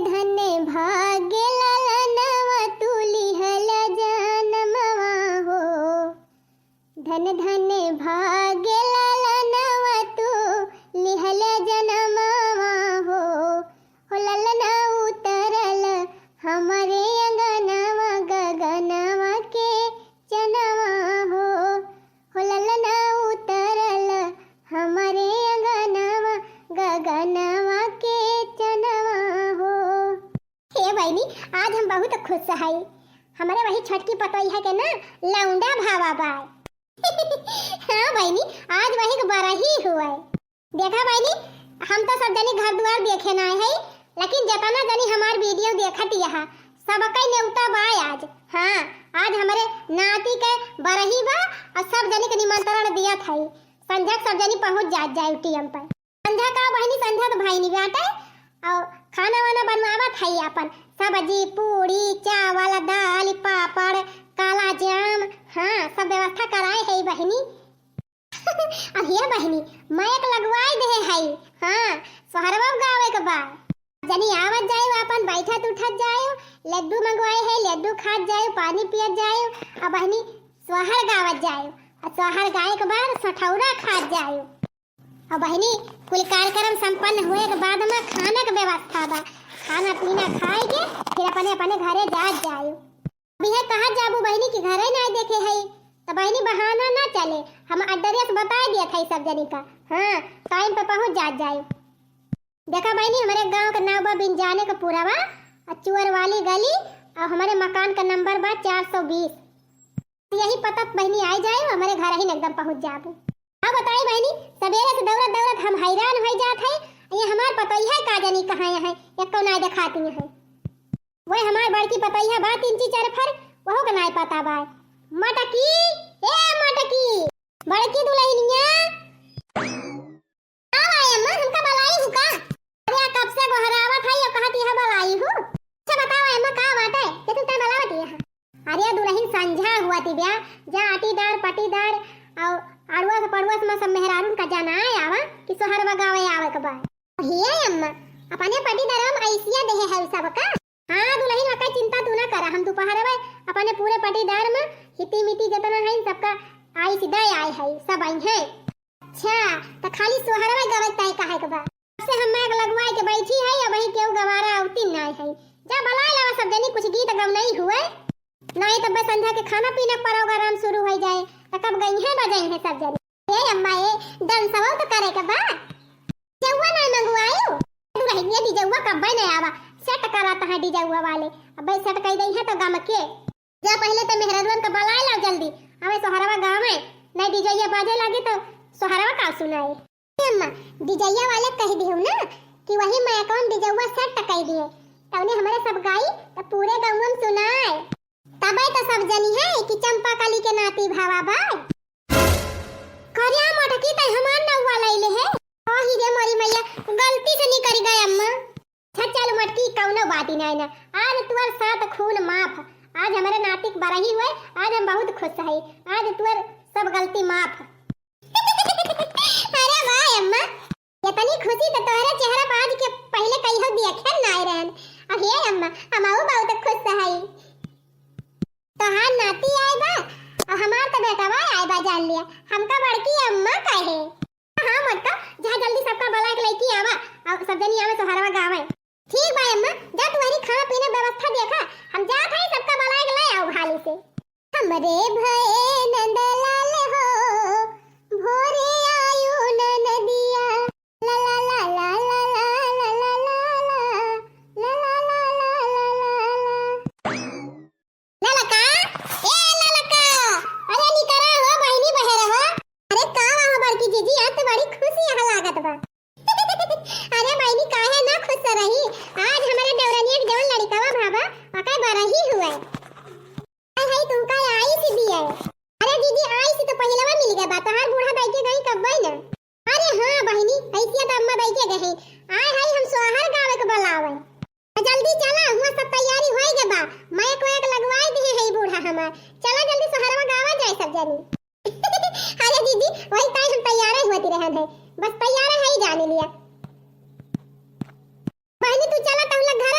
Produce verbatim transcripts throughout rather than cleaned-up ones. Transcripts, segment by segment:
धन्य भाग्य ललनवा तू लिहल जनमवा हो। धन धन भाग्य ललनवा तू लिहल जनमवा हो। हो ललना उतरल हमरे अंगनवा गगनवा के चनवा हो। हो ललना उतरल हमरे अंगनवा गगनवा के चनवा हो। हे बहिनी, आज हम बहुत खुश हई। हमरे वही छोटकी पतोहिया के ना लौंडा भावा बा। हाँ बहिनी, आज वही के बरही हुए। देखा बहिनी, हम तो सब जनी घर दुआर देखे ना है, लेकिन जतना जनी हमार video देखत यहाँ, सबके नेवता बा आज। हाँ, आज हमरे नाती के बरही बा और सब जनी के निमंत्रण दियत है। संझा के सब जनी पहुँच जात जाए time पर। संझा का बहिनी, संझा तो भइनी बाटे, और खाना वाना बनवावत है अपन, सब्जी, पूड़ी, चावल, दाल, पापड़, काला जाम, हाँ, सब व्यवस्था कराए है बहिनी। अब हे बहिनी, माइक लगवाए दे है, हाँ, सोहरवा गावे के बा। जनी आवत जाए, अपन बैठत उठत जाए, लड्डू मंगवाए है, लड्डू खात जाए, पानी पियत जाए, और बहिनी सोहर गावत जाए, और सोहर गाए के बाद सठौरा खात जाए। और बहिनी, कुल कार्यक्रम संपन्न हुए के बाद में खाना के व्यवस्था बा। खाना पीना खाए के फिर अपने अपने घरे जात जाए। अब यह कहत जाबू बहिनी कि घरे ना देखे है, तो बहिनी बहाना ना चले, हम address बताए दिया था सब जनी का। हाँ, time पे पहुँच जात जाए। देखा बहिनी, हमारे गांव के नाव बा बिंजाने के पुरवा, और चुअर वाली गली, और हमारे मकान का नंबर बा चार सौ बीस। यही पता बहिनी आ जाए, हमारे घर ही एकदम पहुँच जाबू। अब बताई बहिनी, सवेरे से दौड़त दौड़त हम हैरान हो जात है। ये हमार पतोहिया का जानी कहाँ है, ये कौन आए दिखाती है। वो हमार बड़की पतोहिया बा तीन ची चार फर, वहो का नाय पता बा। मटकी, ए मटकी, बड़की दुल्हनिया। का बा अम्मा, हमका बलाई हु का? अरे, कब से गोहरावत है, यो कहत यहाँ बलाई हु। अच्छा बताओ अम्मा, का बाटे? कैसे तय बलावत यहाँ? अरे दुल्हन, संझा हुआ ती ब्या, जा आटीदार, पटीदार, और अड़ुआ से पड़ुआ से सब मेहरारून का जनाए आवा कि सोहरवा गावे आवे के बा। हे अम्मा, अपने पटीदार हम ऐसिया देहे है सबका। हाँ दुल्हन, ओकर चिंता तू ना करा, हम दोपहर में अपने पूरे पटीदार में हिती मिती जितना है सबका आई सीधा आए है, सब आई है। अच्छा, तो खाली सोहरवा गवे ताई कहे के बा? से हम माइक लगवाए के बैठी है, अब वही केहू गवारा आवती ना है। जा बलाए लावा सब जनी, कुछ गीत गवनई हुए, नहीं तब संझा के खाना पीना के program शुरू हो जाए, तो कब गई है बजाई है सब जनी। ए अम्मा, ए डांसवा तो करे के बा। डीजेवा ना मंगवायो। तू रहिए डीजेवा कब्बे नहीं आवा, set करत है डीजेवा वाले, अबे set कई दई है तो गम के। जा पहले तो मेहररुअन के बलाए लाओ जल्दी, हमें सोहरवा गावे, नहीं डीजे ये बाजे लागे तो सोहरवा का सुनाए। अम्मा, डीजे वाले कह दियो ना कि वही माइकवा में डीजेवा set कर दिए, तौने हमारे सब गाई तो पूरे गाँव में सुनाए। तबे तो सब जनी है कि चंपा कली के नाती भावा बा। करिया मटकी तै हमार नौवा लैले है। आही रे मोरी मैया, गलती से निकल गए अम्मा। अच्छा चल मटकी, कौनो बात ही नहीं ना। आज तुअर सात खून माफ। आज हमारे नातिक बरही हुए, आज हम बहुत खुश है। आज तुअर सब गलती माफ। अरे वाह अम्मा, इतनी खुशी तो तोहरे चेहरा पर आज के पहले कहियो देखे ना आए रहन। अब हे अम्मा, हम बहुत खुश है। तोहार नाती आए बा, और हमार तो बेटवा आए बा, जान लिया। हमका बड़की अम्मा कहे। हाँ मोटका, जा जल्दी सबका बलाए के लइकी आवा, और सब जनी आवे सोहरवा गावे। ठीक बा अम्मा, जा तुम्हारी खाना पीना व्यवस्था देखा, हम जात हई सबका बलाए के ले आओ हाली से। हमरे भए नंदलाल हो, भोरे आयो ननदिया, ला ला ला। ललका, ए ललका, अरे निकरा हो बहिनी बहरे हो। अरे का हुआ बड़की जीजी, आज तो बड़ी खुशी यहाँ लागत बा। अरे बहिनी काहे ना खुश रही, आज हमारे डौरनिया के जवन लड़िकवा भावा, ओकर बरही हुए। हाय हाय तुमका आइस दिए। अरे जीजी आइस तो पहिलवा मिल गए बा, तोहार बूढ़ा दाई के गई कब्बे ना। अरे हाँ बहिनी, ऐसिया तो अम्मा बैठे गए हैं। आए हाय हम सोहर गावे के बुलावे। जल्दी चला, हुआ सब तैयारी होए गए बा। माइक वाइक लगवाए दिए है बूढ़ा हमार। चला जल्दी सोहरवा गावा जाए सब जनी। अरे दीदी, वही ताई हम तैयार ही होती रहन है। बस तैयार है ही जाने लिया। बहिनी तू चला तहु लोग घर,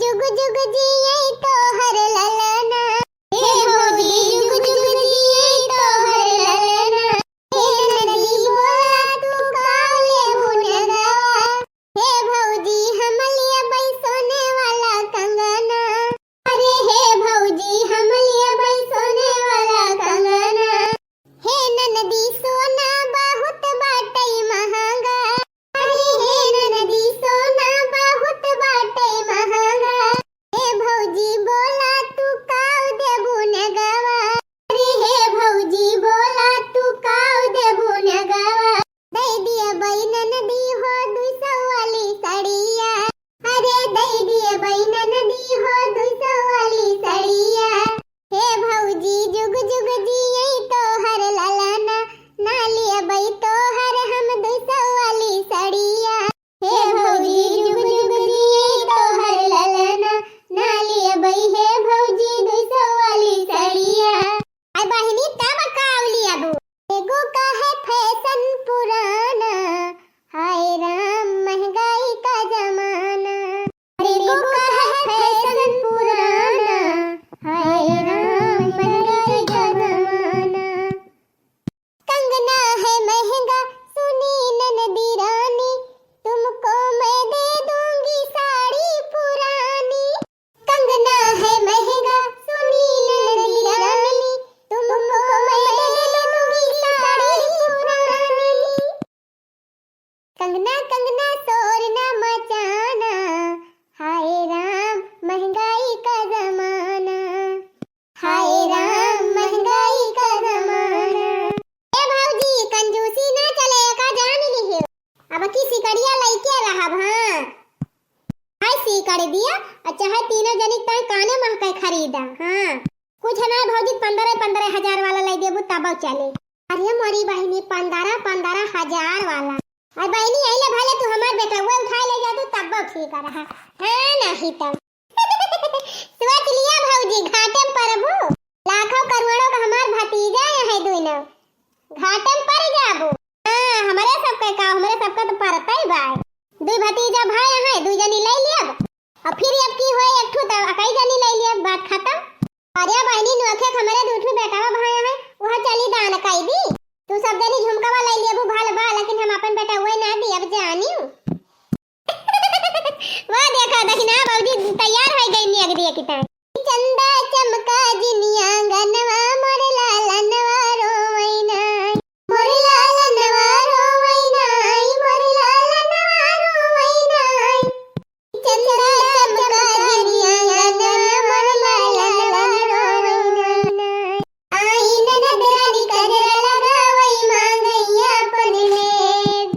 जुग जुग जिए तोहर ललना, हे भौजी जुग जुग जिए तोहर ललना। हे ननदी बोला तू का लेबू नगवा, हे भौजी हम लेबै सोने वाला कंगना। अरे हे भौजी हम लेबै सोने वाला कंगना। हे ननदी सोना बहुत बाटै महंगा। अरे हे ननदी सोना बहुत बाटै महंगा। हे भौजी बोला तू काव देबू नगवा। अरे हे भौजी बोला तू काव देबू नगवा। दै दियबै ननदी हो दुई सौ वाली सड़िया। अरे दै दियबै ननदी हो दुई सौ वाली सड़िया। हे भौजी जुग जुग जिए तोहर ललना, ना लेबै तोहर हम दुई सौ वाली सड़िया। हे भौजी जुग जुग जिए तोहर ललना, ना लेबै हे भौजी दुई सौ वाली सड़िया। अरे बहिनी तब काव लेबू? एगो कहे फैशन पुराना, हाय राम महंगाई का जमाना। अरे एगो कहे फैशन पुराना, हाय राम महंगाई का जमाना। कंगना है महंगा सुनी ननदी रानी, तुमको मैं दे दूंगी साड़ी पुरानी। कंगना है महंगा सुनी ननदी रानी, तुमको मैं दे दूंगी साड़ी पुरानी। कंगना कंगना शोर न मचाना, हाय राम महंगाई का जमाना, हाय राम महंगाई का जमाना। ए भौजी, कंजूसी ना चले, एका जान लिहे। अब की सिकड़िया लइके रहब, हाँ। हाय सिकड़ दिया, और चाहे तीनों जनी ताई काने महके खरीदा, हाँ। कुछ ना भौजी, पन्द्रह पन्द्रह हजार वाला लै देबू तब चले। अरे मोरी बहिनी, पन्द्रह पन्द्रह हजार वाला। अरे बहिनी, अइले भले तू हमार बेटउवे उठाए लै जा तू, तब ठीक रहा। हाँ, नहीं तब। सोच लिया भौजी, घाटे में परबू। लाखों करोड़ों का हमार भतीजा है दुइनो, घाटे में पर जाबू। हाँ, हमरे सबके का, हमरे सबके तो परतै बाय। दुई भतीजा भाई हैं, दुई जनी लै लियब। और फिर अब की होए, एक ठू तो अकई जनी लै लियब, बात खत्म। अरे बहिनी, नोखे हमरे दू ठू बेटवा भाई हैं, वह चली दान कई दी। तू सब जनी झुमकवा लै लियबू भल बा, लेकिन हम अपन बेटउवे ना दियब जानियो। वाह, देखा दहिना भौजी तैयार होइ गई नियग दिए की ताई। चंदा चमका जिन आंगनवा मोर लालनवा रोवै नाई, मोर लालनवा रोवै नाई, मोर लालनवा रोवै नाई। चंदा चमका जिन आंगनवा मोर लालनवा रोवै नाई। आई ननद रानी कजरा लगावै मांगै आपन नेग।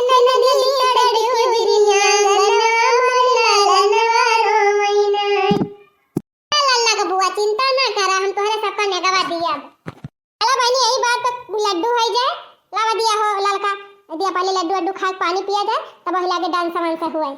ननदी तड़पे बिरिया गनवा मोर लालनवा रोवै नाई। लल्ला का बुआ, चिंता ना करा, हम तोहरे सबका नेगवा दियब। चला बहिनी, यही बात पे लड्डू होइ जाए। लावा दिया हो ललका, दिया पहले लड्डू वड्डू खाए, पानी पिया जाए, तब वही लागे dance वांस हुए।